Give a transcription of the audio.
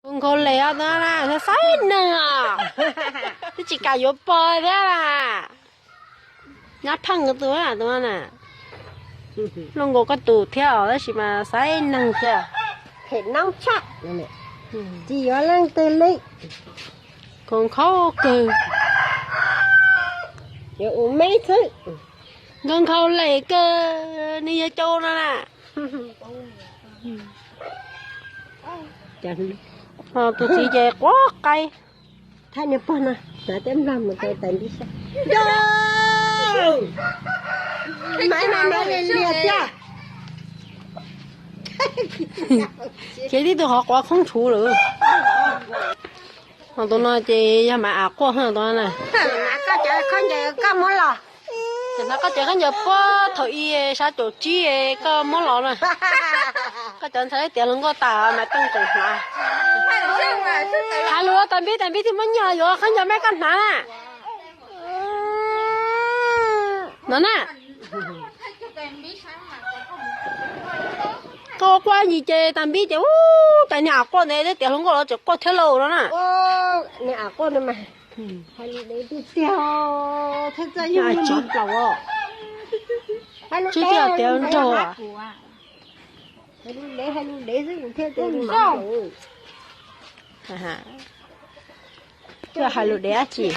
Nkhaus les os tus na, xav neeg os, twb tsis kam yuav pog thiab las. Nyab pheej tus tus na, luaj nkaus koj tus thiab os tab sis mas xav neeg thiab. Phem noob tshaj, tsis yuav leej twg li. Nkhaus kawg, yuav ua meb xwb. Nkhaus nkhaus les kawg, nws yuav cau no na. Tus txiv ces quav qaib. Thaij niag pog no, hnav tej nplog mus rau tais npib saib. Maiv no maiv li lias tiag. Khiav tib tug qhov quav khoob tshuv lawm. Ho tus no ces yog mas av quaj tus na. Koj cov khaub ncaws puag thaum i sab caum tsib koj muab los na. Koj cov ntxhais tiav hluas nkauj tas mas tooj tsoom hnav. Hais lus tais npib, tais npib thiaj muab nyiaj yuav khaub ncaws me koj hnav na. No na. Koj quaj ntsis ces tais npib ces ub, cas niag av quaj ntawd thiab tiav hluas nkauj los tseem quaj thiab lauj no na. Niag av quaj no mas hais lus dev tiag tiag, thiab txawj yog tsis plaus os. Tsis tias tiav nraug. Hais lus dev, hais lus dev xwb thiaj tias hais lus dev dab tsi.